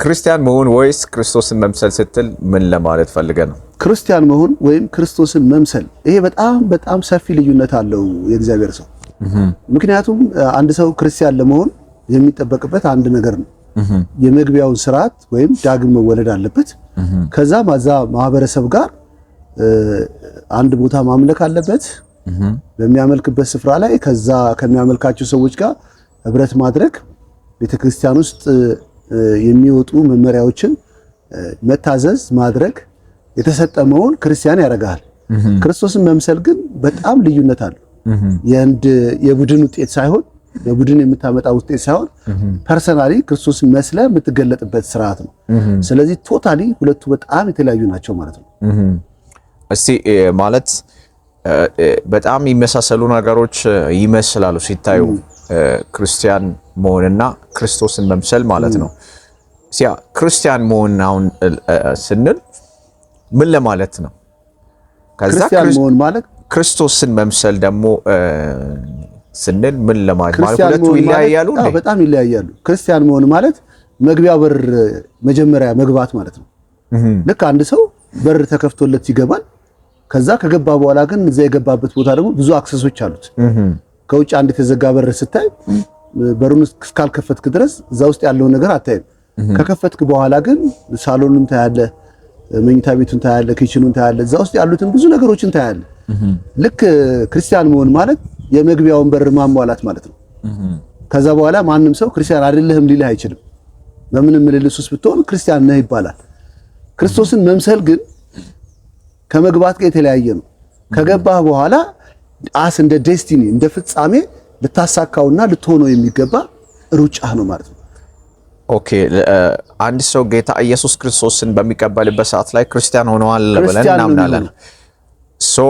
ክርስቲያን መሆን ወይስ ክርስቶስን መምሰል ስትል ምን ለማለት ፈልገህ ነው? ክርስቲያን መሆን ወይም ክርስቶስን መምሰል፣ ይሄ በጣም በጣም ሰፊ ልዩነት አለው የእግዚአብሔር ሰው። ምክንያቱም አንድ ሰው ክርስቲያን ለመሆን የሚጠበቅበት አንድ ነገር ነው። የመግቢያውን ስርዓት ወይም ዳግም መወለድ አለበት። ከዛ ማዛ ማህበረሰብ ጋር አንድ ቦታ ማምለክ አለበት። በሚያመልክበት ስፍራ ላይ ከዛ ከሚያመልካቸው ሰዎች ጋር ህብረት ማድረግ፣ ቤተክርስቲያን ውስጥ የሚወጡ መመሪያዎችን መታዘዝ፣ ማድረግ፣ የተሰጠ መሆን ክርስቲያን ያደርግሃል። ክርስቶስን መምሰል ግን በጣም ልዩነት አለው። የአንድ የቡድን ውጤት ሳይሆን፣ በቡድን የምታመጣ ውጤት ሳይሆን personally ክርስቶስን መስለህ የምትገለጥበት ስርዓት ነው። ስለዚህ totally ሁለቱ በጣም የተለያዩ ናቸው ማለት ነው። እስቲ ማለት በጣም የሚመሳሰሉ ነገሮች ይመስላሉ ሲታዩ፣ ክርስቲያን መሆንና ክርስቶስን መምሰል ማለት ነው። ያ ክርስቲያን መሆን አሁን ስንል ምን ለማለት ነው? ከዛ ክርስቲያን መሆን ማለት ክርስቶስን መምሰል ደግሞ ስንል ምን ለማለት ማለት? ሁለቱ ይለያያሉ? በጣም ይለያያሉ። ክርስቲያን መሆን ማለት መግቢያ በር መጀመሪያ መግባት ማለት ነው። ልክ አንድ ሰው በር ተከፍቶለት ይገባል። ከዛ ከገባ በኋላ ግን እዛ የገባበት ቦታ ደግሞ ብዙ access ኦች አሉት። ከውጭ አንድ የተዘጋ በር ስታይ በሩን እስካልከፈትክ ድረስ እዛ ውስጥ ያለውን ነገር አታይም። ከከፈትክ በኋላ ግን ሳሎኑን ታያለህ፣ መኝታ ቤቱን ታያለህ፣ kitchen ኑን ታያለህ፣ እዛ ውስጥ ያሉትን ብዙ ነገሮችን ታያለህ። ልክ ክርስቲያን መሆን ማለት የመግቢያውን በር ማሟላት ማለት ነው። ከዛ በኋላ ማንም ሰው ክርስቲያን አይደለህም ሊልህ አይችልም። በምንም ምልልስ ውስጥ ብትሆን ክርስቲያን ነህ ይባላል። ክርስቶስን መምሰል ግን ከመግባት ጋር የተለያየ ነው። ከገባህ በኋላ as እንደ destiny፣ እንደ ፍጻሜ ልታሳካውና ልትሆነው የሚገባ ሩጫ ነው ማለት ነው። Okay፣ አንድ ሰው ጌታ ኢየሱስ ክርስቶስን በሚቀበልበት ሰዓት ላይ ክርስቲያን ሆነዋል ብለን እናምናለን። So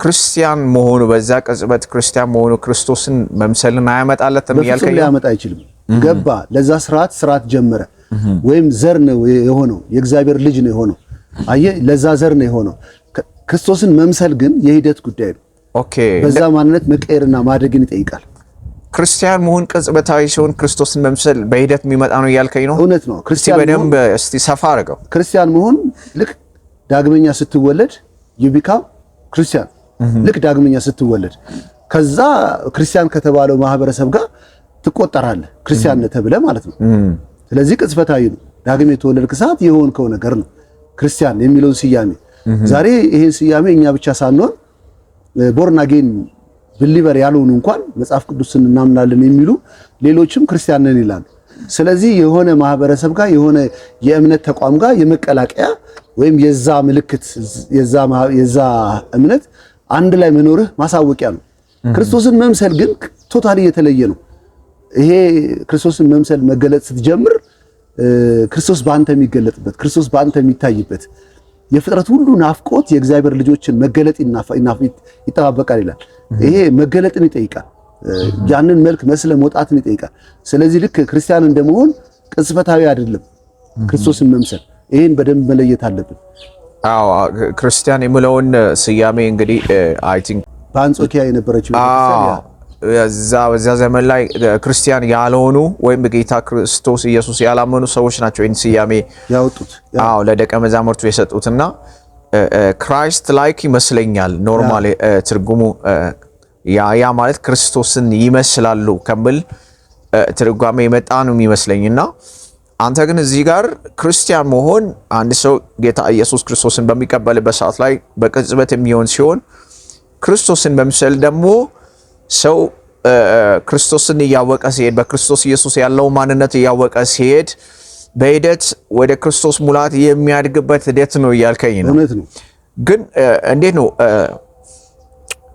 ክርስቲያን መሆኑ፣ በዛ ቅጽበት ክርስቲያን መሆኑ ክርስቶስን መምሰልን አያመጣለትም እያልከኝ? ሊያመጣ አይችልም። ገባ፣ ለዛ ስርዓት ስርዓት ጀመረ ወይም ዘር ነው የሆነው፣ የእግዚአብሔር ልጅ ነው የሆነው። አየህ፣ ለዛ ዘር ነው የሆነው። ክርስቶስን መምሰል ግን የሂደት ጉዳይ ነው። በዛ ማንነት መቀየርና ማደግን ይጠይቃል። ክርስቲያን መሆን ቅጽበታዊ ሲሆን ክርስቶስን መምሰል በሂደት የሚመጣ ነው እያልከኝ ነው? እውነት ነው። ክርስቲያን በደንብ እስቲ ሰፋ አድርገው። ክርስቲያን መሆን ልክ ዳግመኛ ስትወለድ you become ክርስቲያን። ልክ ዳግመኛ ስትወለድ ከዛ ክርስቲያን ከተባለው ማህበረሰብ ጋር ትቆጠራለህ፣ ክርስቲያን ነህ ተብለህ ማለት ነው። ስለዚህ ቅጽበታዊ ነው። ዳግም የተወለድክ ሰዓት የሆንከው ነገር ነው ክርስቲያን የሚለውን ስያሜ። ዛሬ ይሄን ስያሜ እኛ ብቻ ሳንሆን born again believer ያልሆኑ እንኳን መጽሐፍ ቅዱስን እናምናለን የሚሉ ሌሎችም ክርስቲያን ነን ይላሉ። ስለዚህ የሆነ ማህበረሰብ ጋር፣ የሆነ የእምነት ተቋም ጋር የመቀላቀያ ወይም የዛ ምልክት፣ የዛ እምነት አንድ ላይ መኖርህ ማሳወቂያ ነው። ክርስቶስን መምሰል ግን totally የተለየ ነው። ይሄ ክርስቶስን መምሰል መገለጽ ስትጀምር ክርስቶስ በአንተ የሚገለጥበት፣ ክርስቶስ በአንተ የሚታይበት፣ የፍጥረት ሁሉ ናፍቆት የእግዚአብሔር ልጆችን መገለጥ ይጠባበቃል ይላል። ይሄ መገለጥን ይጠይቃል። ያንን መልክ መስለ መውጣትን ይጠይቃል። ስለዚህ ልክ ክርስቲያን እንደመሆን ቅጽበታዊ አይደለም ክርስቶስን መምሰል። ይሄን በደንብ መለየት አለብን። አዎ፣ ክርስቲያን የሚለውን ስያሜ እንግዲህ I think በአንጾኪያ የነበረችው እዛ በዚያ ዘመን ላይ ክርስቲያን ያልሆኑ ወይም በጌታ ክርስቶስ ኢየሱስ ያላመኑ ሰዎች ናቸው ይህን ስያሜ ያወጡት። አዎ፣ ለደቀ መዛሙርቱ የሰጡትና Christ like ይመስለኛል normally ትርጉሙ። ያ ማለት ክርስቶስን ይመስላሉ ከሚል ትርጓሜ የመጣ ነው የሚመስለኝና አንተ ግን እዚህ ጋር ክርስቲያን መሆን አንድ ሰው ጌታ ኢየሱስ ክርስቶስን በሚቀበልበት ሰዓት ላይ በቅጽበት የሚሆን ሲሆን ክርስቶስን መምሰል ደግሞ ሰው ክርስቶስን እያወቀ ሲሄድ፣ በክርስቶስ ኢየሱስ ያለው ማንነት እያወቀ ሲሄድ በሂደት ወደ ክርስቶስ ሙላት የሚያድግበት ሂደት ነው እያልከኝ ነው። እውነት ነው። ግን እንዴት ነው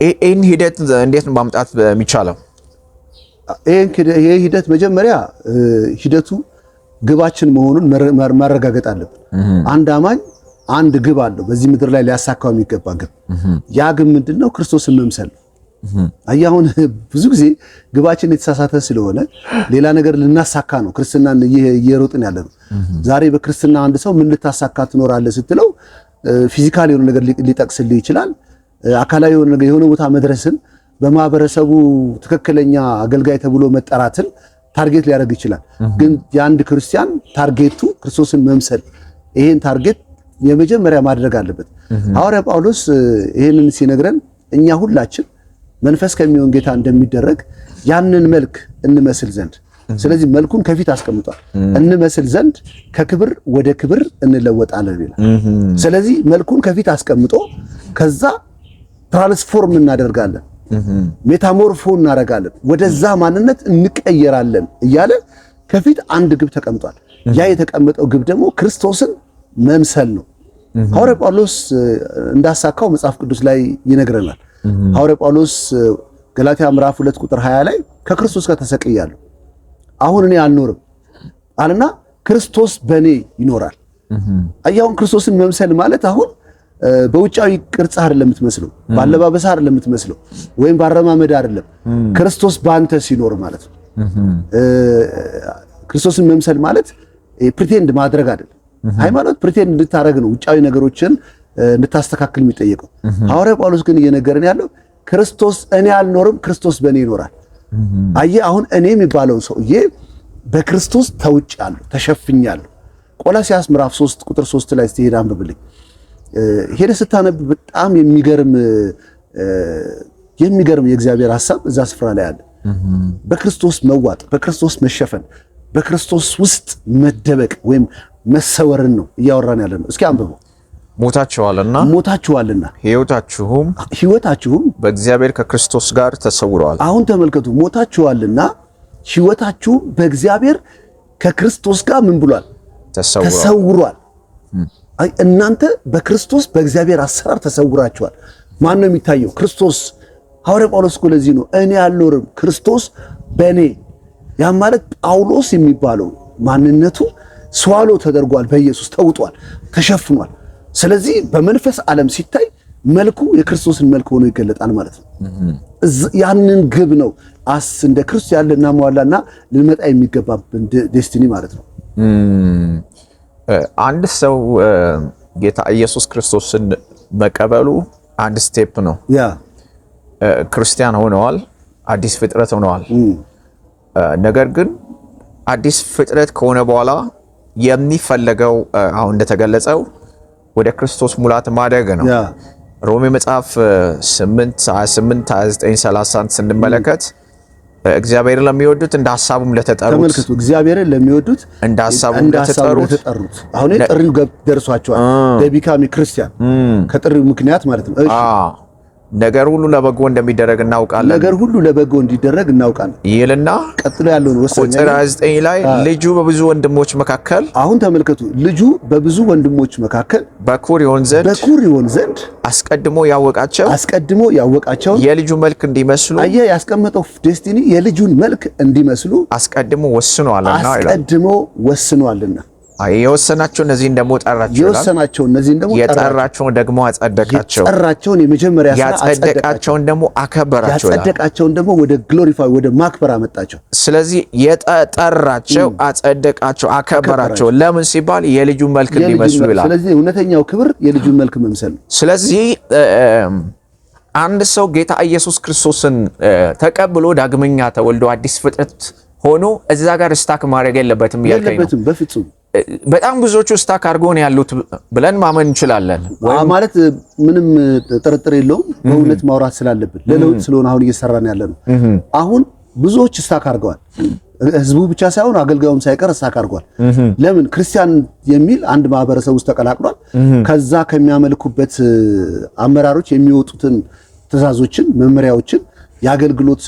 ይህን ሂደት እንዴት ነው ማምጣት የሚቻለው? ይሄ ሂደት መጀመሪያ ሂደቱ ግባችን መሆኑን ማረጋገጥ አለብን። አንድ አማኝ አንድ ግብ አለው፣ በዚህ ምድር ላይ ሊያሳካው የሚገባ ግብ። ያ ግብ ምንድነው? ክርስቶስን መምሰል ነው። አየህ፣ አሁን ብዙ ጊዜ ግባችን የተሳሳተ ስለሆነ ሌላ ነገር ልናሳካ ነው ክርስትናን እየሮጥን ያለ ነው። ዛሬ በክርስትና አንድ ሰው ምን ልታሳካ ትኖራለህ ስትለው physical የሆነ ነገር ሊጠቅስልህ ይችላል። አካላዊ የሆነ ነገር፣ የሆነ ቦታ መድረስን፣ በማህበረሰቡ ትክክለኛ አገልጋይ ተብሎ መጠራትን Target ሊያደርግ ይችላል። ግን የአንድ ክርስቲያን target ኡ ክርስቶስን መምሰል፣ ይሄን target የመጀመሪያ ማድረግ አለበት። ሐዋርያ ጳውሎስ ይሄንን ሲነግረን እኛ ሁላችን መንፈስ ከሚሆን ጌታ እንደሚደረግ ያንን መልክ እንመስል ዘንድ፣ ስለዚህ መልኩን ከፊት አስቀምጧል። እንመስል ዘንድ ከክብር ወደ ክብር እንለወጣለን ይላል። ስለዚህ መልኩን ከፊት አስቀምጦ ከዛ transform እናደርጋለን፣ metamorpho እናደርጋለን፣ ወደዛ ማንነት እንቀየራለን እያለ ከፊት አንድ ግብ ተቀምጧል። ያ የተቀመጠው ግብ ደግሞ ክርስቶስን መምሰል ነው። ሐዋርያ ጳውሎስ እንዳሳካው መጽሐፍ ቅዱስ ላይ ይነግረናል። ሐዋርያ ጳውሎስ ገላትያ ምዕራፍ 2 ቁጥር 20 ላይ ከክርስቶስ ጋር ተሰቅያለሁ፣ አሁን እኔ አልኖርም አለና ክርስቶስ በእኔ ይኖራል። አያውን ክርስቶስን መምሰል ማለት አሁን በውጫዊ ቅርጽ አይደለም የምትመስለው፣ ባለባበስ አይደለም የምትመስለው፣ ወይም ባረማመድ አይደለም። ክርስቶስ በአንተ ሲኖር ማለት ነው። ክርስቶስን መምሰል ማለት pretend ማድረግ አይደለም። ሃይማኖት pretend እንድታረግ ነው፣ ውጫዊ ነገሮችን እንድታስተካክል የሚጠየቀው። ሐዋርያው ጳውሎስ ግን እየነገረን ያለው ክርስቶስ እኔ አልኖርም፣ ክርስቶስ በእኔ ይኖራል። አየህ፣ አሁን እኔ የሚባለው ሰውዬ በክርስቶስ ተውጫለሁ፣ ተሸፍኛለሁ። ቆላስይስ ምዕራፍ 3 ቁጥር 3 ላይ ስትሄድ አንብብልኝ። ሄደህ ስታነብ በጣም የሚገርም የእግዚአብሔር ሐሳብ እዛ ስፍራ ላይ አለ። በክርስቶስ መዋጥ፣ በክርስቶስ መሸፈን፣ በክርስቶስ ውስጥ መደበቅ ወይም መሰወርን ነው እያወራን ያለ ነው። እስኪ አንብበው። ሞታችኋልና ሞታችኋልና ሕይወታችሁም ሕይወታችሁም በእግዚአብሔር ከክርስቶስ ጋር ተሰውረዋል። አሁን ተመልከቱ፣ ሞታችኋልና ሕይወታችሁም በእግዚአብሔር ከክርስቶስ ጋር ምን ብሏል? ተሰውረዋል። ተሰውሯል። አይ እናንተ በክርስቶስ በእግዚአብሔር አሰራር ተሰውራችኋል። ማን ነው የሚታየው? ክርስቶስ። ሐዋርያ ጳውሎስ እኮ ለዚህ ነው እኔ አልኖርም ክርስቶስ በእኔ። ያ ማለት ጳውሎስ የሚባለው ማንነቱ swallow ተደርጓል፣ በኢየሱስ ተውጧል፣ ተሸፍኗል። ስለዚህ በመንፈስ ዓለም ሲታይ መልኩ የክርስቶስን መልክ ሆኖ ይገለጣል ማለት ነው። ያንን ግብ ነው as እንደ ክርስቲያን ልናሟላና ልንመጣ የሚገባብን destiny ማለት ነው። አንድ ሰው ጌታ ኢየሱስ ክርስቶስን መቀበሉ አንድ step ነው። ክርስቲያን ሆነዋል፣ አዲስ ፍጥረት ሆነዋል። ነገር ግን አዲስ ፍጥረት ከሆነ በኋላ የሚፈለገው አሁን እንደተገለጸው ወደ ክርስቶስ ሙላት ማደግ ነው። ሮሜ መጽሐፍ 8 28 29 30 ስንመለከት እግዚአብሔርን ለሚወዱት እንደ ሀሳቡም ለተጠሩት ተመልከቱ፣ እግዚአብሔርን ለሚወዱት እንደ ሀሳቡም እንደ ሀሳቡ ለተጠሩት ለተጠሩት። አሁን ጥሪው ደርሷቸዋል። Become ክርስቲያን ከጥሪው ምክንያት ማለት ነው። እሺ፣ ነገር ሁሉ ለበጎ እንደሚደረግ እናውቃለን ነገር ሁሉ ለበጎ እንዲደረግ እናውቃለን። ይልና ቀጥሎ ያለውን ወሳኝ ቁጥር 29 ላይ ልጁ በብዙ ወንድሞች መካከል አሁን ተመልከቱ፣ ልጁ በብዙ ወንድሞች መካከል በኩር ይሆን ዘንድ በኩር ይሆን ዘንድ አስቀድሞ ያወቃቸው አስቀድሞ ያወቃቸውን የልጁ መልክ እንዲመስሉ አየህ፣ ያስቀመጠው destiny የልጁን መልክ እንዲመስሉ አስቀድሞ ወስኗልና ይላል። አስቀድሞ ወስኗልና። አይ የወሰናቸው እነዚህን ደግሞ ጠራቸው ይላል። የወሰናቸው እነዚህን ደግሞ ጠራቸው። የጠራቸውን ደግሞ አጸደቃቸው፣ የጠራቸውን የመጀመሪያ ስራ አጸደቃቸው። ያጸደቃቸውን ደግሞ አከበራቸው ይላል። ያጸደቃቸውን ደግሞ ወደ glorify ወደ ማክበር አመጣቸው። ስለዚህ የጠራቸው፣ አጸደቃቸው፣ አከበራቸው። ለምን ሲባል የልጁን መልክ የልጁን እንዲመስሉ መልክ። ይላል። ስለዚህ እውነተኛው ክብር የልጁን መልክ መምሰል ነው። ስለዚህ አንድ ሰው ጌታ ኢየሱስ ክርስቶስን ተቀብሎ ዳግመኛ ተወልዶ አዲስ ፍጥረት ሆኖ እዛ ጋር stuck ማድረግ የለበትም እያልከኝ ነው። የለበትም በፍጹም። በጣም ብዙዎቹ stuck አድርጎ ነው ያሉት ብለን ማመን እንችላለን። ማለት ምንም ጥርጥር የለውም። በእውነት ማውራት ስላለብን ለለውጥ ስለሆነ አሁን እየሰራን ያለ ነው። አሁን ብዙዎች stuck አድርገዋል። ህዝቡ ብቻ ሳይሆን አገልጋዩም ሳይቀር stuck አድርጓል። ለምን? ክርስቲያን የሚል አንድ ማህበረሰብ ውስጥ ተቀላቅሏል። ከዛ ከሚያመልኩበት አመራሮች የሚወጡትን ትእዛዞችን፣ መመሪያዎችን፣ የአገልግሎት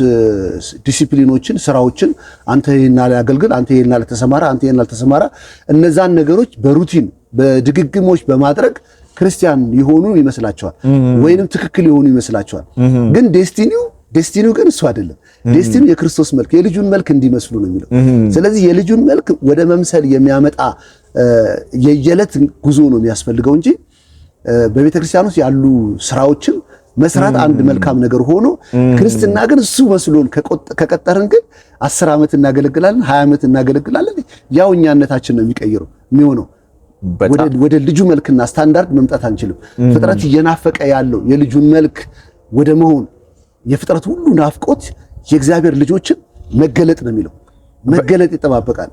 ዲሲፕሊኖችን፣ ስራዎችን አንተ ይሄን አገልግል፣ አንተ ይሄን ተሰማራ፣ አንተ ይሄን ተሰማራ፣ እነዛን ነገሮች በ routine በድግግሞች በማድረግ ክርስቲያን የሆኑ ይመስላቸዋል፣ ወይንም ትክክል የሆኑ ይመስላቸዋል። ግን destiny ው ግን እሱ አይደለም። Destiny ው የክርስቶስ መልክ የልጁን መልክ እንዲመስሉ ነው የሚለው። ስለዚህ የልጁን መልክ ወደ መምሰል የሚያመጣ የየዕለት ጉዞ ነው የሚያስፈልገው እንጂ በቤተ ክርስቲያን ውስጥ ያሉ ስራዎችን መስራት አንድ መልካም ነገር ሆኖ ክርስትና ግን እሱ መስሎን ከቀጠርን ግን 10 ዓመት እናገለግላለን፣ 20 ዓመት እናገለግላለን። ያው እኛነታችን ነው የሚቀይረው የሚሆነው። ወደ ልጁ መልክና ስታንዳርድ መምጣት አንችልም። ፍጥረት እየናፈቀ ያለው የልጁን መልክ ወደ መሆን የፍጥረት ሁሉ ናፍቆት የእግዚአብሔር ልጆችን መገለጥ ነው የሚለው። መገለጥ ይጠባበቃል።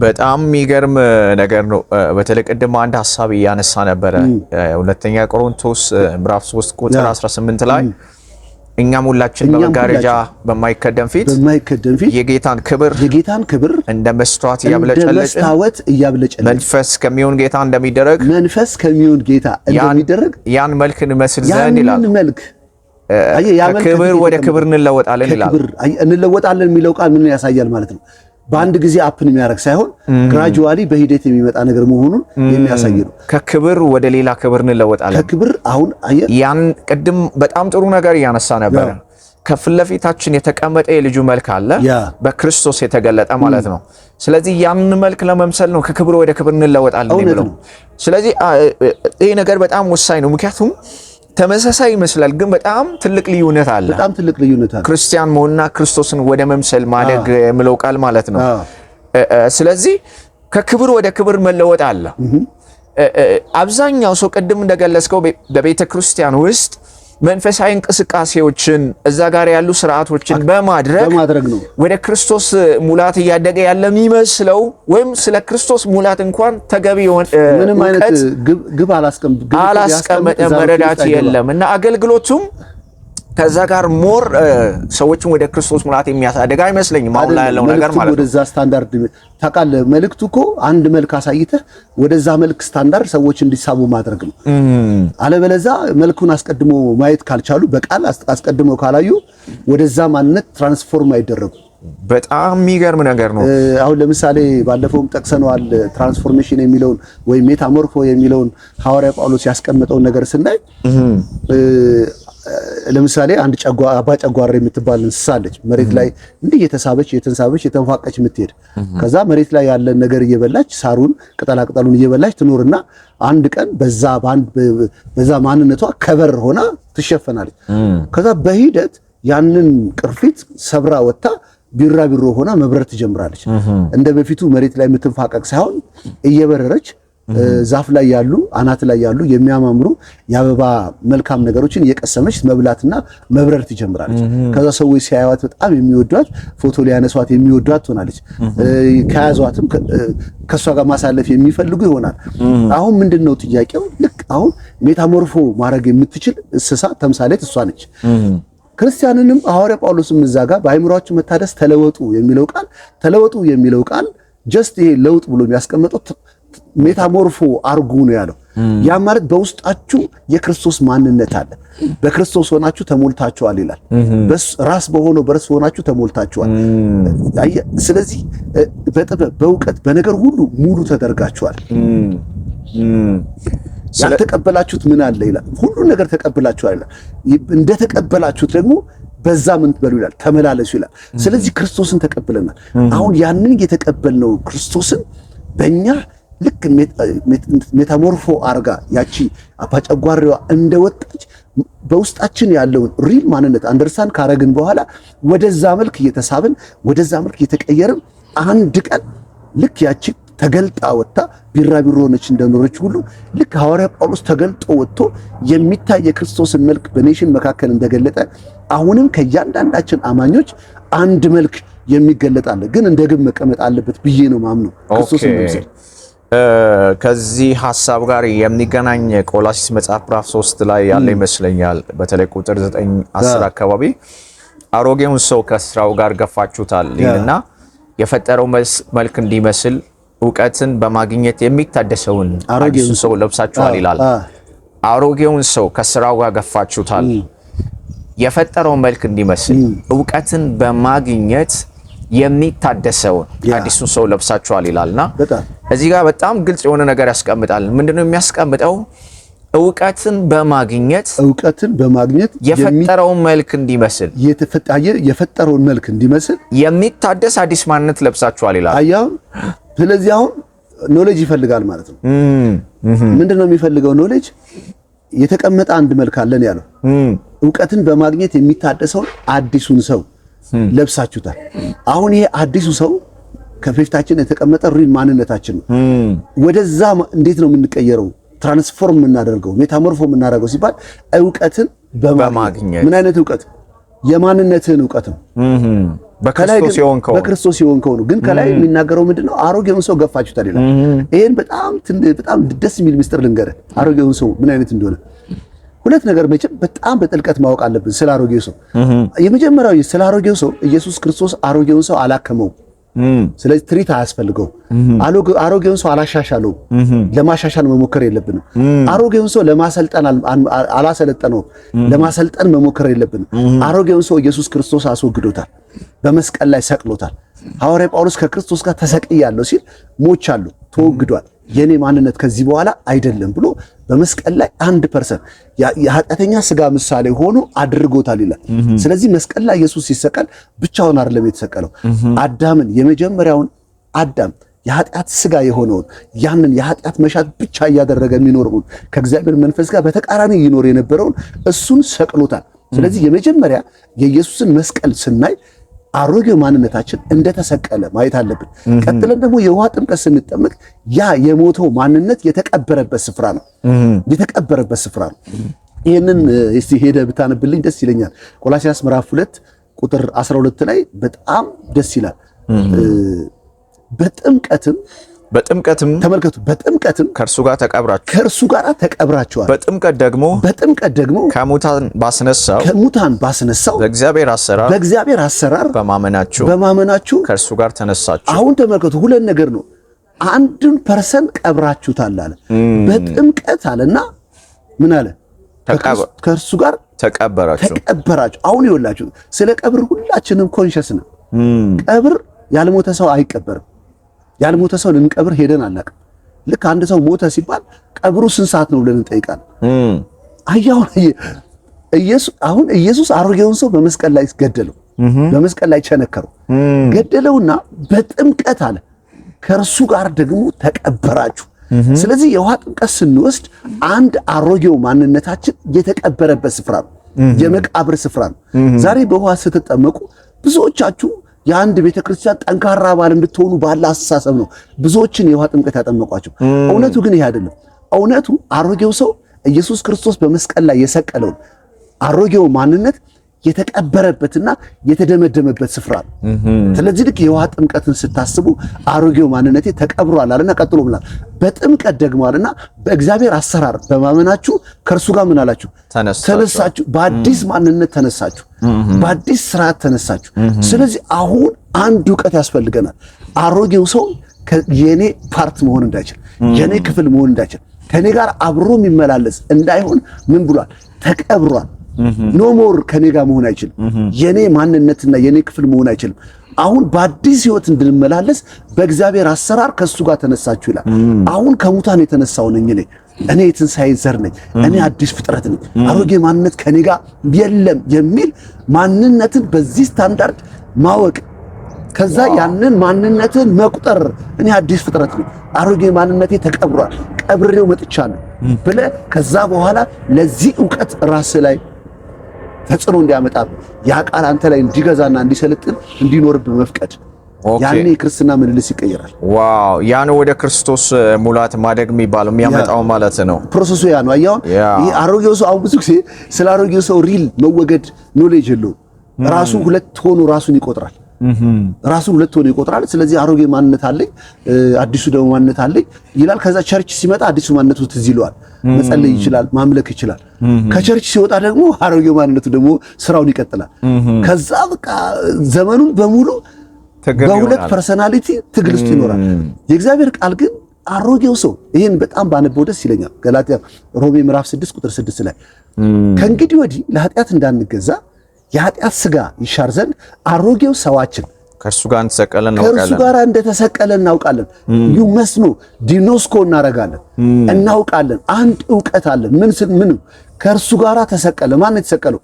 በጣም የሚገርም ነገር ነው። በተለይ ቅድም አንድ ሀሳብ እያነሳ ነበረ። ሁለተኛ ቆሮንቶስ ምዕራፍ 3 ቁጥር 18 ላይ እኛም ሁላችን በመጋረጃ በማይከደን ፊት የጌታን ክብር እንደ መስተዋት እያብለጨለጭን መንፈስ ከሚሆን ጌታ እንደሚደረግ ያን መልክ እንመስል ዘንድ ይላል። መልክ ከክብር ወደ ክብር እንለወጣለን ይላል። እንለወጣለን የሚለው ቃል ምን ያሳያል ማለት ነው? በአንድ ጊዜ happen የሚያደርግ ሳይሆን gradually በሂደት የሚመጣ ነገር መሆኑን የሚያሳይ ነው። ከክብር ወደ ሌላ ክብር እንለወጣለን። ከክብር አሁን አየህ፣ ያን ቅድም በጣም ጥሩ ነገር እያነሳ ነበረ። ከፊት ለፊታችን የተቀመጠ የልጁ መልክ አለ፣ በክርስቶስ የተገለጠ ማለት ነው። ስለዚህ ያን መልክ ለመምሰል ነው ከክብር ወደ ክብር እንለወጣለን የሚለው። ስለዚህ ይሄ ነገር በጣም ወሳኝ ነው። ምክንያቱም ተመሳሳይ ይመስላል፣ ግን በጣም ትልቅ ልዩነት አለ። በጣም ትልቅ ልዩነት አለ። ክርስቲያን መሆንና ክርስቶስን ወደ መምሰል ማደግ የሚለው ቃል ማለት ነው። ስለዚህ ከክብር ወደ ክብር መለወጥ አለ። አብዛኛው ሰው ቅድም እንደገለጽከው በቤተ ክርስቲያን ውስጥ መንፈሳዊ እንቅስቃሴዎችን እዛ ጋር ያሉ ስርዓቶችን በማድረግ ነው ወደ ክርስቶስ ሙላት እያደገ ያለ የሚመስለው፣ ወይም ስለ ክርስቶስ ሙላት እንኳን ተገቢ የሆነ ምንም አይነት ግብ አላስቀመጠ መረዳት የለም እና አገልግሎቱም ከዛ ጋር more ሰዎችን ወደ ክርስቶስ ሙላት የሚያሳድግ አይመስለኝም። አሁን ላይ ያለው ነገር ማለት ነው። ወደዛ ስታንዳርድ ታውቃለህ፣ መልእክቱ እኮ አንድ መልክ አሳይተህ ወደዛ መልክ ስታንዳርድ ሰዎች እንዲሳቡ ማድረግ ነው። አለበለዛ መልኩን አስቀድሞ ማየት ካልቻሉ፣ በቃል አስቀድሞ ካላዩ ወደዛ ማንነት transform አይደረጉ። በጣም የሚገርም ነገር ነው። አሁን ለምሳሌ ባለፈውም ጠቅሰነዋል፣ transformation የሚለውን ወይም ሜታሞርፎ የሚለውን ሐዋርያ ጳውሎስ ያስቀመጠውን ነገር ስናይ፣ ለምሳሌ አንድ አባ ጨጓሬ የምትባል እንስሳ አለች። መሬት ላይ እንዲህ እየተሳበች እየተንሳበች የተንፏቀች የምትሄድ፣ ከዛ መሬት ላይ ያለን ነገር እየበላች፣ ሳሩን ቅጠላ ቅጠሉን እየበላች ትኖርና አንድ ቀን በዛ ማንነቷ cover ሆና ትሸፈናለች። ከዛ በሂደት ያንን ቅርፊት ሰብራ ወጥታ ቢራቢሮ ሆና መብረር ትጀምራለች። እንደ በፊቱ መሬት ላይ የምትንፋቀቅ ሳይሆን እየበረረች ዛፍ ላይ ያሉ፣ አናት ላይ ያሉ የሚያማምሩ የአበባ መልካም ነገሮችን እየቀሰመች መብላትና መብረር ትጀምራለች። ከዛ ሰዎች ሲያዩዋት በጣም የሚወዷት፣ ፎቶ ሊያነሷት የሚወዷት ትሆናለች። ከያዟትም ከእሷ ጋር ማሳለፍ የሚፈልጉ ይሆናል። አሁን ምንድን ነው ጥያቄው? ልክ አሁን ሜታሞርፎ ማድረግ የምትችል እንስሳ ተምሳሌት እሷ ነች። ክርስቲያንንም ሐዋርያ ጳውሎስም እዛ ጋር በአእምሯችሁ መታደስ ተለወጡ የሚለው ቃል፣ ተለወጡ የሚለው ቃል just ይሄ ለውጥ ብሎ የሚያስቀምጠው ሜታሞርፎ አርጉ ነው ያለው። ያ ማለት በውስጣችሁ የክርስቶስ ማንነት አለ። በክርስቶስ ሆናችሁ ተሞልታችኋል ይላል። ራስ በሆነው በእርሱ ሆናችሁ ተሞልታችኋል። ስለዚህ በጥበብ፣ በእውቀት፣ በነገር ሁሉ ሙሉ ተደርጋችኋል። ያልተቀበላችሁት ምን አለ ይላል። ሁሉ ነገር ተቀብላችኋል ይላል። እንደተቀበላችሁት ደግሞ በዛ ምን ትበሉ ይላል፣ ተመላለሱ ይላል። ስለዚህ ክርስቶስን ተቀብለናል። አሁን ያንን የተቀበልነው ክርስቶስን በእኛ ልክ ሜታሞርፎ አርጋ ያቺ አባጨጓሬዋ እንደወጣች በውስጣችን ያለውን real ማንነት understand ካረግን በኋላ ወደዛ መልክ እየተሳብን፣ ወደዛ መልክ እየተቀየርን አንድ ቀን ልክ ያቺ ተገልጣ ወጥታ ቢራቢሮ ሆነች እንደኖረች ሁሉ፣ ልክ ሐዋርያ ጳውሎስ ተገልጦ ወጥቶ የሚታይ የክርስቶስን መልክ በ nation መካከል እንደገለጠ አሁንም ከእያንዳንዳችን አማኞች አንድ መልክ የሚገለጥ አለ። ግን እንደ ግብ መቀመጥ አለበት ብዬ ነው ማምነው ክርስቶስን መምሰል። ከዚህ ሀሳብ ጋር የሚገናኝ ቆላሲስ መጽሐፍ ምዕራፍ 3 ላይ ያለ ይመስለኛል። በተለይ ቁጥር 9 10 አካባቢ አሮጌውን ሰው ከስራው ጋር ገፋችሁታል ይልና የፈጠረው መልክ እንዲመስል እውቀትን በማግኘት የሚታደሰውን አዲሱን ሰው ለብሳችኋል ይላል። አሮጌውን ሰው ከስራው ጋር ገፋችሁታል፣ የፈጠረው መልክ እንዲመስል እውቀትን በማግኘት የሚታደሰውን አዲሱን ሰው ለብሳችኋል ይላልና እዚህ ጋር በጣም ግልጽ የሆነ ነገር ያስቀምጣል። ምንድነው የሚያስቀምጠው? እውቀትን በማግኘት እውቀትን በማግኘት የፈጠረውን መልክ እንዲመስል የፈጠረውን መልክ እንዲመስል የሚታደስ አዲስ ማንነት ለብሳችኋል ይላል። አያው፣ ስለዚህ አሁን knowledge ይፈልጋል ማለት ነው። ምንድነው የሚፈልገው knowledge? የተቀመጠ አንድ መልክ አለን ያለው፣ እውቀትን በማግኘት የሚታደሰውን አዲሱን ሰው ለብሳችሁታል። አሁን ይሄ አዲሱ ሰው ከፊታችን የተቀመጠ real ማንነታችን ነው። ወደዛ እንዴት ነው የምንቀየረው? Transform የምናደርገው፣ ሜታሞርፎ የምናደርገው ሲባል እውቀትን በማግኘት። ምን አይነት እውቀት? የማንነትህን እውቀት ነው። ከላይ በክርስቶስ ግን የሆንከው በክርስቶስ የሆንከው ነው። ግን ከላይ የሚናገረው ምንድነው? አሮጌውን ሰው ገፋችሁታል ይላል። ይሄን በጣም ደስ የሚል ምስጢር ልንገርህ። አሮጌውን ሰው ምን አይነት እንደሆነ ሁለት ነገር መቼም በጣም በጥልቀት ማወቅ አለብን ስለ አሮጌው ሰው። የመጀመሪያው ስለ አሮጌው ሰው ኢየሱስ ክርስቶስ አሮጌውን ሰው አላከመውም። ስለዚህ treat አያስፈልገውም። አሮጌውን ሰው አላሻሻለውም። ለማሻሻል መሞከር የለብንም። አሮጌውን ሰው ለማሰልጠን አላሰለጠነውም። ለማሰልጠን መሞከር የለብንም። አሮጌውን ሰው ኢየሱስ ክርስቶስ አስወግዶታል። በመስቀል ላይ ሰቅሎታል። ሐዋርያ ጳውሎስ ከክርስቶስ ጋር ተሰቅያለሁ ሲል ሞቻለሁ፣ ተወግዷል፣ የኔ ማንነት ከዚህ በኋላ አይደለም ብሎ በመስቀል ላይ አንድ person የኃጢአተኛ ስጋ ምሳሌ ሆኖ አድርጎታል ይላል። ስለዚህ መስቀል ላይ ኢየሱስ ሲሰቀል ብቻውን አይደለም የተሰቀለው። አዳምን፣ የመጀመሪያውን አዳም፣ የኃጢአት ስጋ የሆነውን፣ ያንን የኃጢአት መሻት ብቻ እያደረገ የሚኖረውን፣ ከእግዚአብሔር መንፈስ ጋር በተቃራኒ ይኖር የነበረውን እሱን ሰቅሎታል። ስለዚህ የመጀመሪያ የኢየሱስን መስቀል ስናይ አሮጌው ማንነታችን እንደተሰቀለ ማየት አለብን። ቀጥለን ደግሞ የውሃ ጥምቀት ስንጠመቅ ያ የሞተው ማንነት የተቀበረበት ስፍራ ነው። የተቀበረበት ስፍራ ነው። ይህንን እስቲ ሄደህ ብታነብልኝ ደስ ይለኛል። ቆላስይስ ምዕራፍ 2 ቁጥር 12 ላይ በጣም ደስ ይላል። በጥምቀትም በጥምቀትም ተመልከቱ፣ በጥምቀትም ከእርሱ ጋር ተቀብራችሁ ከእርሱ ጋር ተቀብራችኋል። በጥምቀት ደግሞ በጥምቀት ደግሞ ከሙታን ባስነሳው ከሙታን ባስነሳው በእግዚአብሔር አሰራር በእግዚአብሔር አሰራር በማመናችሁ በማመናችሁ ከእርሱ ጋር ተነሳችሁ። አሁን ተመልከቱ፣ ሁለት ነገር ነው። አንድን person ቀብራችሁታል አለ። በጥምቀት አለና ምን አለ? ከእርሱ ጋር ተቀበራችሁ። ተቀበራችሁ። አሁን ይኸውላችሁ ስለ ቀብር ሁላችንም conscious ነን። ቀብር ያልሞተ ሰው አይቀበርም። ያልሞተ ሰው ልንቀብር ሄደን አናውቅም። ልክ አንድ ሰው ሞተ ሲባል ቀብሩ ስንት ሰዓት ነው ብለን እንጠይቃለን። አያው አሁን ኢየሱስ አሮጌውን ሰው በመስቀል ላይ ገደለው፣ በመስቀል ላይ ቸነከረው። ገደለውና በጥምቀት አለ ከእርሱ ጋር ደግሞ ተቀበራችሁ። ስለዚህ የውሃ ጥምቀት ስንወስድ አንድ አሮጌው ማንነታችን የተቀበረበት ስፍራ ነው፣ የመቃብር ስፍራ ነው። ዛሬ በውሃ ስትጠመቁ ብዙዎቻችሁ የአንድ ቤተክርስቲያን ጠንካራ አባል እንድትሆኑ ባለ አስተሳሰብ ነው ብዙዎችን የውሃ ጥምቀት ያጠመቋቸው። እውነቱ ግን ይሄ አይደለም። እውነቱ አሮጌው ሰው ኢየሱስ ክርስቶስ በመስቀል ላይ የሰቀለውን አሮጌው ማንነት የተቀበረበትና የተደመደመበት ስፍራ ነው። ስለዚህ ልክ የውሃ ጥምቀትን ስታስቡ አሮጌው ማንነቴ ተቀብሯል አለና ቀጥሎ ምን አለ? በጥምቀት ደግሞ አለና በእግዚአብሔር አሰራር በማመናችሁ ከእርሱ ጋር ምን አላችሁ? ተነሳችሁ። በአዲስ ማንነት ተነሳችሁ። በአዲስ ስርዓት ተነሳችሁ። ስለዚህ አሁን አንድ እውቀት ያስፈልገናል። አሮጌው ሰው የኔ part መሆን እንዳይችል፣ የኔ ክፍል መሆን እንዳይችል፣ ከኔ ጋር አብሮ የሚመላለስ እንዳይሆን ምን ብሏል? ተቀብሯል። No more ከኔ ጋር መሆን አይችልም። የኔ ማንነትና የኔ ክፍል መሆን አይችልም። አሁን በአዲስ ህይወት እንድንመላለስ በእግዚአብሔር አሰራር ከሱ ጋር ተነሳችሁ ይላል። አሁን ከሙታን የተነሳው ነኝ እኔ። እኔ የትንሣኤ ዘር ነኝ። እኔ አዲስ ፍጥረት ነኝ። አሮጌ ማንነት ከኔ ጋር የለም የሚል ማንነትን በዚህ ስታንዳርድ ማወቅ፣ ከዛ ያንን ማንነትን መቁጠር፣ እኔ አዲስ ፍጥረት ነኝ፣ አሮጌ ማንነቴ ተቀብሯል፣ ቀብሬው መጥቻለሁ ብለህ ከዛ በኋላ ለዚህ እውቀት ራስህ ላይ ተጽዕኖ እንዲያመጣብህ፣ ያ ቃል አንተ ላይ እንዲገዛና እንዲሰለጥን እንዲኖርብህ መፍቀድ፣ ያኔ የክርስትና ምልልስ ይቀየራል። Wow፣ ያ ነው ወደ ክርስቶስ ሙላት ማደግ የሚባለው የሚያመጣው ማለት ነው። Process ኡ ያ ነው። አየህ፣ ይሄ አሮጌው ሰው፣ አሁን ብዙ ጊዜ ስለ አሮጌው ሰው real መወገድ knowledge የለውም። ራሱ ሁለት ሆኖ ራሱን ይቆጥራል። ራሱን ሁለት ሆኖ ይቆጥራል። ስለዚህ አሮጌ ማንነት አለኝ፣ አዲሱ ደግሞ ማንነት አለኝ ይላል። ከዛ church ሲመጣ አዲሱ ማንነቱ ትዝ ይለዋል። መጸለይ ይችላል፣ ማምለክ ይችላል። ከ church ሲወጣ ደግሞ አሮጌው ማንነቱ ደግሞ ስራውን ይቀጥላል። ከዛ በቃ ዘመኑን በሙሉ በሁለት personality ትግል ውስጥ ይኖራል። የእግዚአብሔር ቃል ግን አሮጌው ሰው፣ ይህን በጣም ባነበው ደስ ይለኛል። ገላትያ፣ ሮሜ ምዕራፍ 6 ቁጥር 6 ላይ ከእንግዲህ ወዲህ ለኃጢአት እንዳንገዛ የኃጢአት ስጋ ይሻር ዘንድ አሮጌው ሰዋችን ከእርሱ ጋር እንደተሰቀለ ከእርሱ ጋር እንደተሰቀለ እናውቃለን። You must know፣ ጊኖስኮ እናረጋለን፣ እናውቃለን። አንድ እውቀት አለን። ምን ምን ከእርሱ ጋር ተሰቀለ። ማን የተሰቀለው?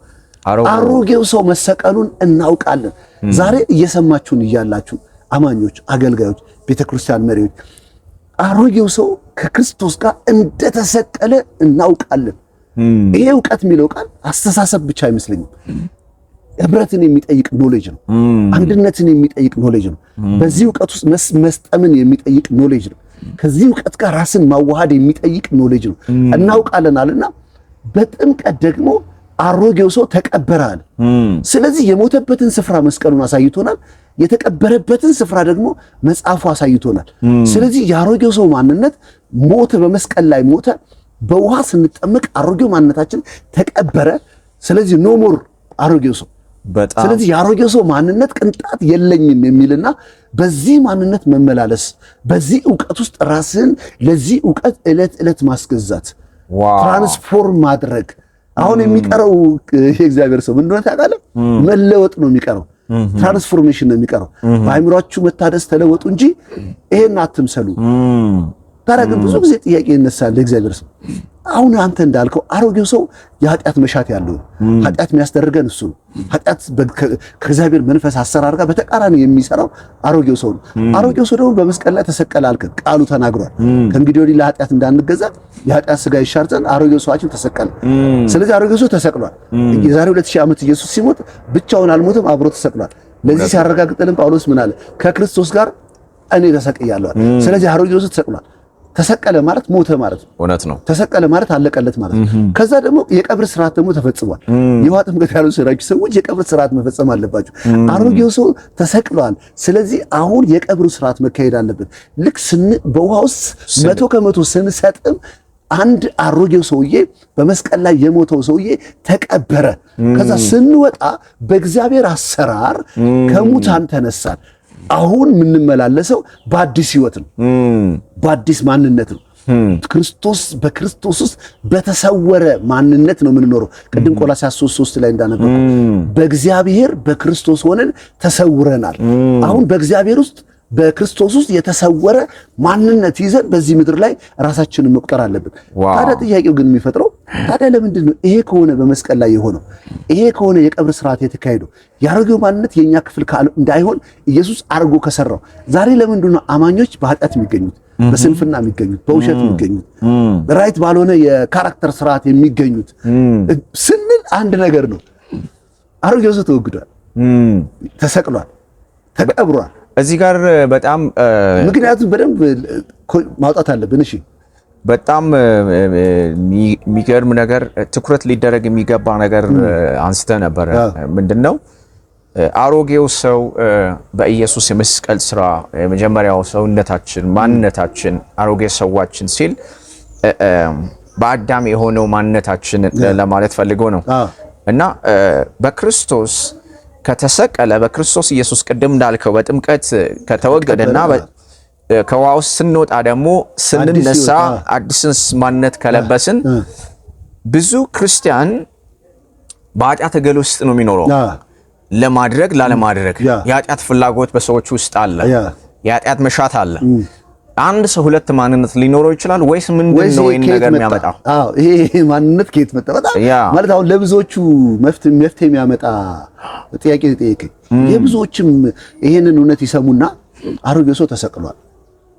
አሮጌው ሰው መሰቀሉን እናውቃለን። ዛሬ እየሰማችሁን እያላችሁ አማኞች፣ አገልጋዮች፣ ቤተክርስቲያን መሪዎች፣ አሮጌው ሰው ከክርስቶስ ጋር እንደተሰቀለ እናውቃለን። ይሄ እውቀት የሚለው ቃል አስተሳሰብ ብቻ አይመስለኝም። ህብረትን የሚጠይቅ knowledge ነው። አንድነትን የሚጠይቅ knowledge ነው። በዚህ እውቀት ውስጥ መስጠምን የሚጠይቅ knowledge ነው። ከዚህ እውቀት ጋር ራስን ማዋሃድ የሚጠይቅ knowledge ነው። እናውቃለን አለና በጥምቀት ደግሞ አሮጌው ሰው ተቀበረ አለ። ስለዚህ የሞተበትን ስፍራ መስቀሉን አሳይቶናል። የተቀበረበትን ስፍራ ደግሞ መጽሐፉ አሳይቶናል። ስለዚህ የአሮጌው ሰው ማንነት ሞተ፣ በመስቀል ላይ ሞተ። በውሃ ስንጠመቅ አሮጌው ማንነታችን ተቀበረ። ስለዚህ no more አሮጌው ሰው። በጣም። ስለዚህ የአሮጌው ሰው ማንነት ቅንጣት የለኝም የሚልና በዚህ ማንነት መመላለስ፣ በዚህ እውቀት ውስጥ ራስን ለዚህ እውቀት ዕለት ዕለት ማስገዛት፣ transform ማድረግ። አሁን የሚቀረው የእግዚአብሔር ሰው ምን እንደሆነ ታውቃለህ? መለወጥ ነው የሚቀረው። Transformation ነው የሚቀረው። በአእምሯችሁ መታደስ ተለወጡ እንጂ ይሄን አትምሰሉ። ታዲያ ግን ብዙ ጊዜ ጥያቄ ይነሳል። ለእግዚአብሔር ሰው፣ አሁን አንተ እንዳልከው አሮጌው ሰው የኃጢአት መሻት ያለው፣ ኃጢአት የሚያስደርገን እሱ ነው። ኃጢአት ከእግዚአብሔር መንፈስ አሰራር ጋር በተቃራኒ የሚሰራው አሮጌው ሰው ነው። አሮጌው ሰው ደግሞ በመስቀል ላይ ተሰቀለ አልከን፣ ቃሉ ተናግሯል። ከእንግዲህ ወዲህ ለኃጢአት እንዳንገዛ የኃጢአት ስጋ ይሻር ዘንድ አሮጌው ሰዋችን ተሰቀለ። ስለዚህ አሮጌው ሰው ተሰቅሏል። የዛሬ 2000 ዓመት ኢየሱስ ሲሞት ብቻውን አልሞትም፣ አብሮ ተሰቅሏል። ለዚህ ሲያረጋግጥልን ጳውሎስ ምን አለ? ከክርስቶስ ጋር እኔ ተሰቅያለሁ። ስለዚህ አሮጌው ሰው ተሰቅሏል። ተሰቀለ ማለት ሞተ ማለት ነው። እውነት ነው። ተሰቀለ ማለት አለቀለት ማለት ነው። ከዛ ደግሞ የቀብር ስርዓት ደግሞ ተፈጽሟል። የውሃ ጥምቀት ያልወሰዳችሁ ሰዎች የቀብር ስርዓት መፈጸም አለባችሁ። አሮጌው ሰው ተሰቅሏል። ስለዚህ አሁን የቀብሩ ስርዓት መካሄድ አለበት። ልክ በውሃ ውስጥ 100% ስንሰጥም አንድ አሮጌው ሰውዬ፣ በመስቀል ላይ የሞተው ሰውዬ ተቀበረ። ከዛ ስንወጣ በእግዚአብሔር አሰራር ከሙታን ተነሳን። አሁን የምንመላለሰው በአዲስ ህይወት ነው፣ በአዲስ ማንነት ነው። ክርስቶስ በክርስቶስ ውስጥ በተሰወረ ማንነት ነው የምንኖረው። ቅድም ቆላስይስ 3:3 ላይ እንዳነበብኩ በእግዚአብሔር በክርስቶስ ሆነን ተሰውረናል። አሁን በእግዚአብሔር ውስጥ በክርስቶስ ውስጥ የተሰወረ ማንነት ይዘን በዚህ ምድር ላይ ራሳችንን መቁጠር አለብን። ታዲያ ጥያቄው ግን የሚፈጥረው፣ ታዲያ ለምንድን ነው ይሄ ከሆነ በመስቀል ላይ የሆነው፣ ይሄ ከሆነ የቀብር ስርዓት የተካሄደው፣ የአሮጌው ማንነት የኛ ክፍል እንዳይሆን ኢየሱስ አርጎ ከሰራው፣ ዛሬ ለምንድን ነው አማኞች በኃጢአት የሚገኙት፣ በስንፍና የሚገኙት፣ በውሸት የሚገኙት፣ right ባልሆነ የ character ስርዓት የሚገኙት ስንል አንድ ነገር ነው። አሮጌው ሰው ተወግዷል፣ ተሰቅሏል፣ ተቀብሯል። እዚህ ጋር በጣም ምክንያቱም በደንብ ማውጣት አለብን። እሺ። በጣም የሚገርም ነገር፣ ትኩረት ሊደረግ የሚገባ ነገር አንስተ ነበረ። ምንድን ነው? አሮጌው ሰው በኢየሱስ የመስቀል ስራ የመጀመሪያው ሰውነታችን፣ ማንነታችን፣ አሮጌ ሰዋችን ሲል በአዳም የሆነው ማንነታችን ለማለት ፈልጎ ነው። እና በክርስቶስ ከተሰቀለ፣ በክርስቶስ ኢየሱስ ቅድም እንዳልከው በጥምቀት ከተወገደና ከውሃ ውስጥ ስንወጣ ደግሞ ስንነሳ አዲስን ማንነት ከለበስን፣ ብዙ ክርስቲያን በኃጢአት ትግል ውስጥ ነው የሚኖረው። ለማድረግ ላለማድረግ የኃጢአት ፍላጎት በሰዎች ውስጥ አለ። የኃጢአት መሻት አለ። አንድ ሰው ሁለት ማንነት ሊኖረው ይችላል ወይስ ምንድን ነው ይሄን ነገር የሚያመጣው? አዎ፣ ይሄ ማንነት ከየት መጣ? በጣም ማለት አሁን ለብዙዎቹ መፍትሄ የሚያመጣ ጥያቄ ጠየቀኝ። የብዙዎችም ይሄንን እውነት ይሰሙና አሮጌው ሰው ተሰቅሏል፣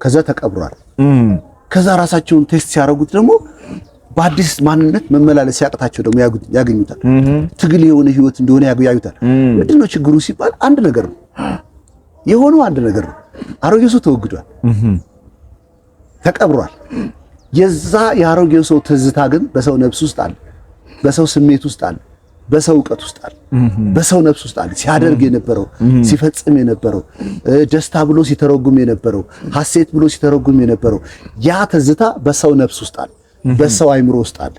ከዛ ተቀብሯል፣ ከዛ ራሳቸውን test ሲያደርጉት ደግሞ በአዲስ ማንነት መመላለስ ሲያቅታቸው ደግሞ ያገኙታል። ትግል የሆነ ህይወት እንደሆነ ያዩታል። ምንድን ነው ችግሩ ሲባል አንድ ነገር ነው የሆነው፣ አንድ ነገር ነው። አሮጌው ሰው ተወግዷል፣ ተቀብሯል። የዛ የአሮጌው ሰው ትዝታ ግን በሰው ነፍስ ውስጥ አለ፣ በሰው ስሜት ውስጥ አለ፣ በሰው እውቀት ውስጥ አለ፣ በሰው ነፍስ ውስጥ አለ። ሲያደርግ የነበረው፣ ሲፈጽም የነበረው፣ ደስታ ብሎ ሲተረጉም የነበረው፣ ሐሴት ብሎ ሲተረጉም የነበረው ያ ትዝታ በሰው ነፍስ ውስጥ አለ፣ በሰው አይምሮ ውስጥ አለ።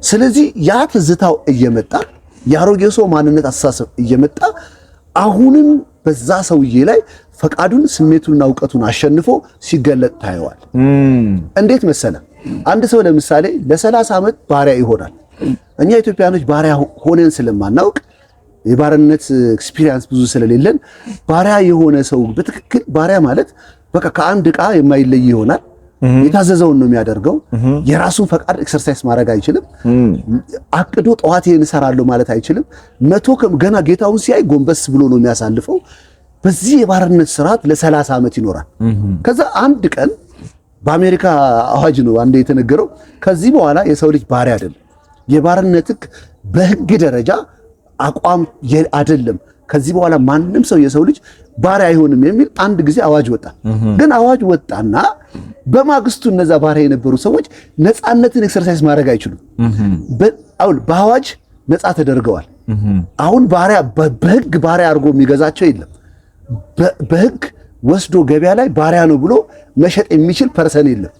ስለዚህ ያ ትዝታው እየመጣ፣ የአሮጌው ሰው ማንነት አስተሳሰብ እየመጣ አሁንም በዛ ሰውዬ ላይ ፈቃዱን፣ ስሜቱንና እውቀቱን አሸንፎ ሲገለጥ ታየዋል። እንዴት መሰለ? አንድ ሰው ለምሳሌ ለ30 ዓመት ባሪያ ይሆናል። እኛ ኢትዮጵያኖች ባሪያ ሆነን ስለማናውቅ፣ የባርነት experience ብዙ ስለሌለን፣ ባሪያ የሆነ ሰው በትክክል ባሪያ ማለት በቃ ከአንድ ዕቃ የማይለይ ይሆናል። የታዘዘውን ነው የሚያደርገው። የራሱን ፈቃድ exercise ማድረግ አይችልም። አቅዶ ጠዋት ይሄን እሰራለሁ ማለት አይችልም። መቶ ገና ጌታውን ሲያይ ጎንበስ ብሎ ነው የሚያሳልፈው። በዚህ የባርነት ስርዓት ለ30 ዓመት ይኖራል። ከዛ አንድ ቀን በአሜሪካ አዋጅ ነው አንዴ የተነገረው፣ ከዚህ በኋላ የሰው ልጅ ባሪያ አይደለም። የባርነት ሕግ በሕግ ደረጃ አቋም አይደለም። ከዚህ በኋላ ማንም ሰው የሰው ልጅ ባሪያ አይሆንም የሚል አንድ ጊዜ አዋጅ ወጣ። ግን አዋጅ ወጣና በማግስቱ እነዛ ባሪያ የነበሩ ሰዎች ነፃነትን exercise ማድረግ አይችሉም። አሁን በአዋጅ ነፃ ተደርገዋል። አሁን ባሪያ በህግ ባሪያ አድርጎ የሚገዛቸው የለም። በህግ ወስዶ ገበያ ላይ ባሪያ ነው ብሎ መሸጥ የሚችል person የለም።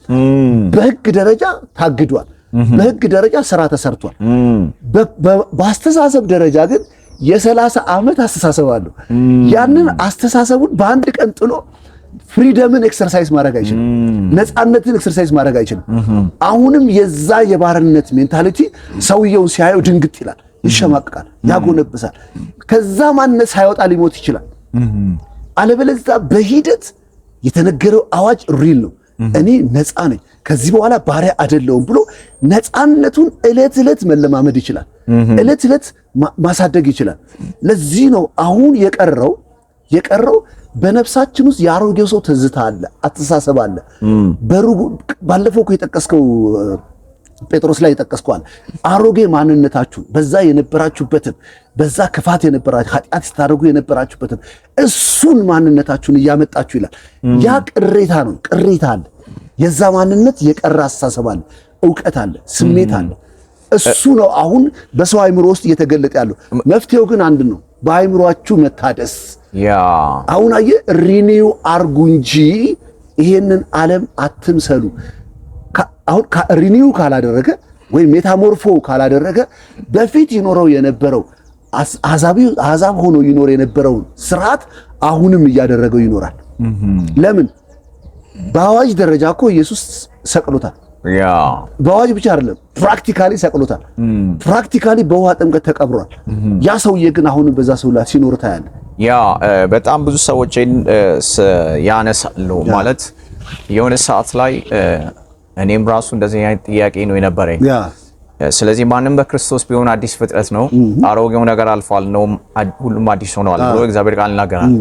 በህግ ደረጃ ታግዷል። በህግ ደረጃ ስራ ተሰርቷል። በአስተሳሰብ ደረጃ ግን የ30 ዓመት አስተሳሰብ አለው። ያንን አስተሳሰቡን በአንድ ቀን ጥሎ freedom ን exercise ማድረግ አይችልም። ነፃነትን exercise ማድረግ አይችልም። አሁንም የዛ የባርነት mentality ሰውየውን ሲያየው ድንግጥ ይላል፣ ይሸማቅቃል፣ ያጎነብሳል። ከዛ ማንነት ሳይወጣ ሊሞት ይችላል። አለበለዚያ በሂደት የተነገረው አዋጅ real ነው። እኔ ነፃ ነኝ፣ ከዚህ በኋላ ባሪያ አይደለሁም ብሎ ነፃነቱን ዕለት ዕለት መለማመድ ይችላል። ዕለት ዕለት ማሳደግ ይችላል። ለዚህ ነው አሁን የቀረው በነፍሳችን ውስጥ የአሮጌው ሰው ትዝታ አለ፣ አስተሳሰብ አለ። ባለፈው እኮ የጠቀስከው ጴጥሮስ ላይ የጠቀስከዋል። አሮጌ ማንነታችሁ በዛ የነበራችሁበትን፣ በዛ ክፋት የነበራችሁ፣ ኃጢአት ስታደርጉ የነበራችሁበትን እሱን ማንነታችሁን እያመጣችሁ ይላል። ያ ቅሬታ ነው፣ ቅሬታ አለ። የዛ ማንነት የቀረ አስተሳሰብ አለ፣ እውቀት አለ፣ ስሜት አለ። እሱ ነው አሁን በሰው አይምሮ ውስጥ እየተገለጠ ያለው። መፍትሄው ግን አንድ ነው፣ በአይምሯችሁ መታደስ። አሁን አየህ፣ renew አርጉ እንጂ ይሄንን ዓለም አትምሰሉ። አሁን renew ካላደረገ ወይም ሜታሞርፎ ካላደረገ በፊት ይኖረው የነበረው አሕዛብ ሆኖ ይኖር የነበረውን ስርዓት አሁንም እያደረገው ይኖራል። ለምን? በአዋጅ ደረጃ እኮ ኢየሱስ ሰቅሎታል። በአዋጅ ብቻ አይደለም፣ practically ሰቅሎታል። Practically በውሃ ጥምቀት ተቀብሯል። ያ ሰውዬ ግን አሁንም በዛ ሰው ላይ ሲኖር ታያለህ። Yeah፣ በጣም ብዙ ሰዎች ያነሳሉ። ማለት የሆነ ሰዓት ላይ እኔም ራሱ እንደዚህ አይነት ጥያቄ ነው የነበረኝ። ስለዚህ ማንም በክርስቶስ ቢሆን አዲስ ፍጥረት ነው፣ አሮጌው ነገር አልፏል ነው፣ ሁሉም አዲስ ሆነዋል ብሎ እግዚአብሔር ቃል ይናገራል።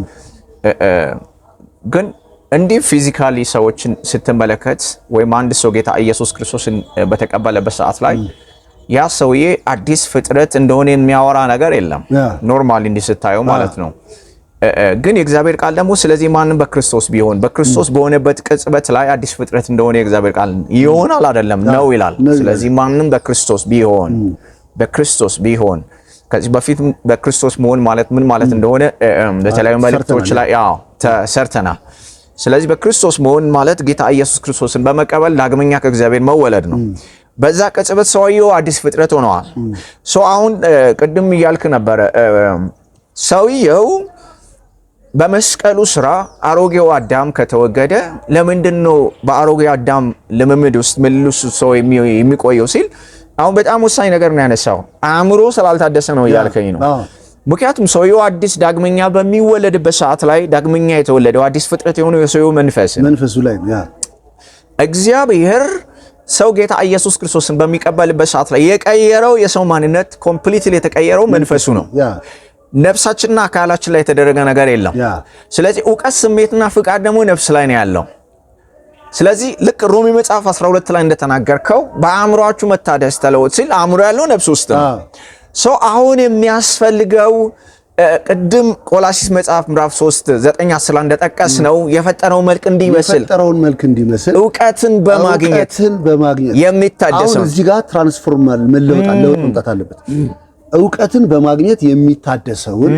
ግን እንዲህ physically ሰዎችን ስትመለከት ወይም አንድ ሰው ጌታ ኢየሱስ ክርስቶስን በተቀበለበት ሰዓት ላይ ያ ሰውዬ አዲስ ፍጥረት እንደሆነ የሚያወራ ነገር የለም። Normally እንዲህ ስታየው ማለት ነው። ግን የእግዚአብሔር ቃል ደግሞ ስለዚህ ማንም በክርስቶስ ቢሆን በክርስቶስ በሆነበት ቅጽበት ላይ አዲስ ፍጥረት እንደሆነ የእግዚአብሔር ቃል ይሆናል አይደለም ነው ይላል። ስለዚህ ማንም በክርስቶስ ቢሆን ከዚህ በፊት በክርስቶስ መሆን ማለት ምን ማለት እንደሆነ በተለያዩ መልእክቶች ላይ ያው ተሰርተናል። ስለዚህ በክርስቶስ መሆን ማለት ጌታ ኢየሱስ ክርስቶስን በመቀበል ዳግመኛ ከእግዚአብሔር መወለድ ነው። በዛ ቅጽበት ሰውየው አዲስ ፍጥረት ሆነዋል። So አሁን ቅድም እያልክ ነበረ፣ ሰውየው በመስቀሉ ስራ አሮጌው አዳም ከተወገደ ለምንድን ነው በአሮጌው አዳም ልምምድ ውስጥ ምልልስ ሰው የሚቆየው ሲል አሁን በጣም ወሳኝ ነገር ነው ያነሳው። አእምሮ ስላልታደሰ ነው እያልከኝ ነው። ምክንያቱም ሰውየው አዲስ ዳግመኛ በሚወለድበት ሰዓት ላይ ዳግመኛ የተወለደው አዲስ ፍጥረት የሆነው የሰውየው መንፈስ መንፈሱ ላይ ነው። እግዚአብሔር ሰው ጌታ ኢየሱስ ክርስቶስን በሚቀበልበት ሰዓት ላይ የቀየረው የሰው ማንነት completely የተቀየረው መንፈሱ ነው። ነፍሳችንና አካላችን ላይ የተደረገ ነገር የለም። ስለዚህ እውቀት፣ ስሜትና ፍቃድ ደግሞ ነፍስ ላይ ነው ያለው። ስለዚህ ልክ ሮሜ መጽሐፍ 12 ላይ እንደተናገርከው በአእምሯችሁ መታደስ ተለወጡ ሲል አእምሮ ያለው ነፍስ ውስጥ ነው። So አሁን የሚያስፈልገው ቅድም ቆላሲስ መጽሐፍ ምዕራፍ 3 9 10 ላይ እንደጠቀስነው የፈጠረው መልክ እንዲመስል የፈጠረውን መልክ እንዲመስል እውቀትን በማግኘት እውቀትን በማግኘት የሚታደሰው አሁን እዚህ ጋር transform መለወጥ ለውጥ መምጣት አለበት። እውቀትን በማግኘት የሚታደሰውን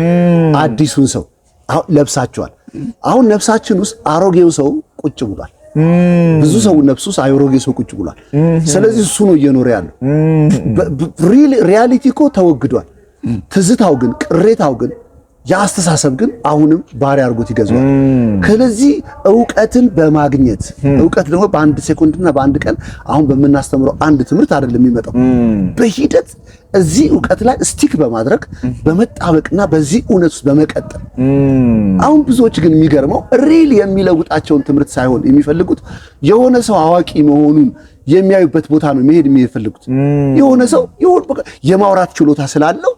አዲሱን ሰው አሁን ለብሳችኋል። አሁን ነፍሳችን ውስጥ አሮጌው ሰው ቁጭ ብሏል። ብዙ ሰው ነፍሱ ውስጥ አሮጌ ሰው ቁጭ ብሏል። ስለዚህ እሱ ነው እየኖረ ያለው። Reality እኮ ተወግዷል። ትዝታው ግን፣ ቅሬታው ግን፣ የአስተሳሰብ ግን አሁንም ባሪያ አድርጎት ይገዛዋል። ስለዚህ እውቀትን በማግኘት፣ እውቀት ደግሞ በአንድ ሴኮንድና በአንድ ቀን አሁን በምናስተምረው አንድ ትምህርት አይደለም የሚመጣው። በሂደት እዚህ እውቀት ላይ stick በማድረግ፣ በመጣበቅና በዚህ እውነት ውስጥ በመቀጠል። አሁን ብዙዎች ግን የሚገርመው real የሚለውጣቸውን ትምህርት ሳይሆን የሚፈልጉት የሆነ ሰው አዋቂ መሆኑን የሚያዩበት ቦታ ነው መሄድ የሚፈልጉት። የሆነ ሰው የሆነ በቃ የማውራት ችሎታ ስላለው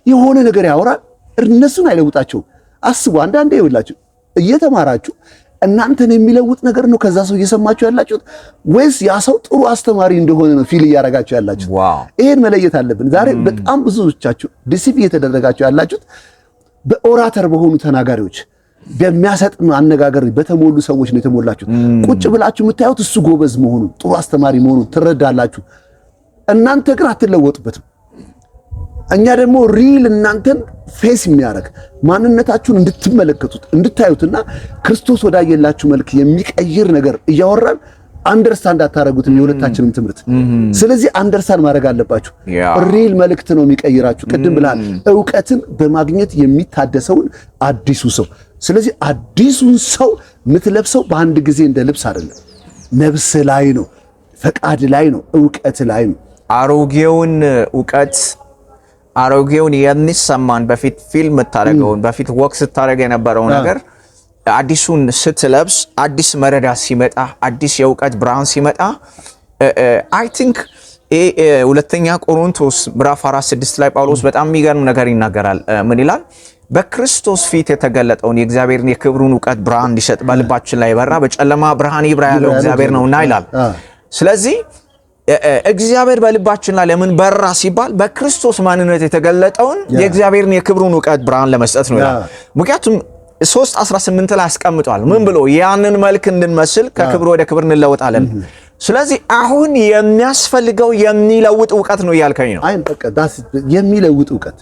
የሆነ ነገር ያወራል፣ እነሱን አይለውጣቸውም። አስቡ፣ አንዳንዴ ይኸውላችሁ እየተማራችሁ እናንተን የሚለውጥ ነገር ነው ከዛ ሰው እየሰማችሁ ያላችሁት ወይስ ያ ሰው ጥሩ አስተማሪ እንደሆነ ነው feel እያደረጋችሁ ያላችሁት? ይሄን መለየት አለብን። ዛሬ በጣም ብዙዎቻችሁ deceive እየተደረጋችሁ ያላችሁት በ orator በሆኑ ተናጋሪዎች፣ በሚያሰጥም አነጋገር በተሞሉ ሰዎች ነው የተሞላችሁት። ቁጭ ብላችሁ የምታዩት እሱ ጎበዝ መሆኑን፣ ጥሩ አስተማሪ መሆኑን ትረዳላችሁ። እናንተ ግን አትለወጡበትም። እኛ ደግሞ real እናንተን face የሚያደርግ፣ ማንነታችሁን እንድትመለከቱት፣ እንድታዩትና ክርስቶስ ወዳየላችሁ መልክ የሚቀይር ነገር እያወራን understand አታደርጉትም የሁለታችንም ትምህርት። ስለዚህ understand ማድረግ አለባችሁ። Real መልእክት ነው የሚቀይራችሁ። ቅድም ብለሃል፣ እውቀትን በማግኘት የሚታደሰውን አዲሱ ሰው። ስለዚህ አዲሱን ሰው የምትለብሰው በአንድ ጊዜ እንደ ልብስ አይደለም፣ ነፍስ ላይ ነው፣ ፈቃድ ላይ ነው፣ እውቀት ላይ ነው። አሮጌውን እውቀት፣ አሮጌውን የሚሰማን፣ በፊት feel የምታደርገውን፣ በፊት walk ስታደርግ የነበረው ነገር አዲሱን ስትለብስ፣ አዲስ መረዳት ሲመጣ፣ አዲስ የእውቀት ብርሃን ሲመጣ፣ I think ሁለተኛ ቆሮንቶስ ምዕራፍ 4:6 ላይ ጳውሎስ በጣም የሚገርም ነገር ይናገራል። ምን ይላል? በክርስቶስ ፊት የተገለጠውን የእግዚአብሔርን የክብሩን እውቀት ብርሃን እንዲሰጥ በልባችን ላይ በራ፣ በጨለማ ብርሃን ይብራ ያለው እግዚአብሔር ነውና ይላል። ስለዚህ እግዚአብሔር በልባችን ላይ ለምን በራ ሲባል በክርስቶስ ማንነት የተገለጠውን የእግዚአብሔርን የክብሩን እውቀት ብርሃን ለመስጠት ነው ይላል። ምክንያቱም 3:18 ላይ አስቀምጧል። ምን ብሎ? ያንን መልክ እንድንመስል ከክብር ወደ ክብር እንለወጣለን። ስለዚህ አሁን የሚያስፈልገው የሚለውጥ እውቀት ነው እያልከኝ ነው። አይ በቃ የሚለውጥ እውቀት፣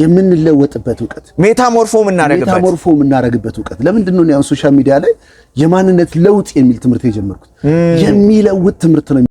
የምንለወጥበት እውቀት፣ metamorpho የምናደርግበት። Metamorpho የምናደርግበት እውቀት። ለምንድን ነው አሁን social media ላይ የማንነት ለውጥ የሚል ትምህርት የጀመርኩት? የሚለውጥ ትምህርት ነው።